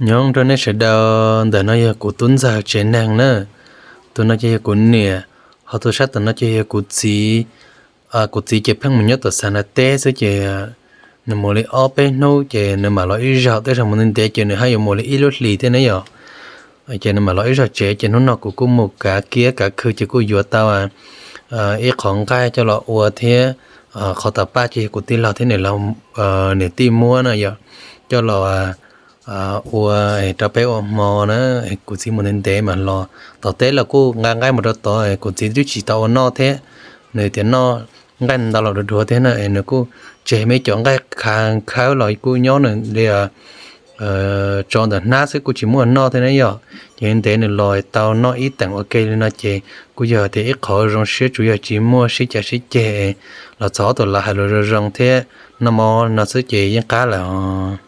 Nyob zoo nej sawv daws, ntawm no yog kuv tub ntxawg tsev neeg na. Tus no ces yog kuv niam, ho tus sab tom no ces yog kuv txiv. Kuv txiv ces pheej mus nyob tom Xav Nas teb xwb ces nws mus li ob peb hnub ces nws mam los ib zaug, tej zaum mus ntev ntev ces nws haj yuav mus li ib lub hlis thiab ne yom. Ces nws mam los ib zaug tsev ces hnub no kuv kuj mus kav kiab kav khw ces kuj yuav tau ib qho nqaij coj los ua thiab. Qhov tom paj ces yog kuv tij laug thiab niam tij muab na yom, coj los ua rau peb ua hmo na. Kuv txiv mus ntev ntev mas los tom teb los kuj nqa nqaij mus rau tod, kuv txiv twb tsis tau ua noj thiab. Nws tias noj nqaij ntau los dhuav dhuav thiab na, nws kuj tseg me cov nqaij khawb los kuj nyob nws li tso ntawm hnab xwb kuj tsis muaj noj thiab ne yom. Ces ntev nws los tau noj ib teem ua ke li no ces kuj yog tias ib qho zoo siab, tsuas yog tsis muaj sib cav sib ceg los txog ob tug los hais lus zoo zoo thiab noj mov no xwb ces yeej qab lawm os.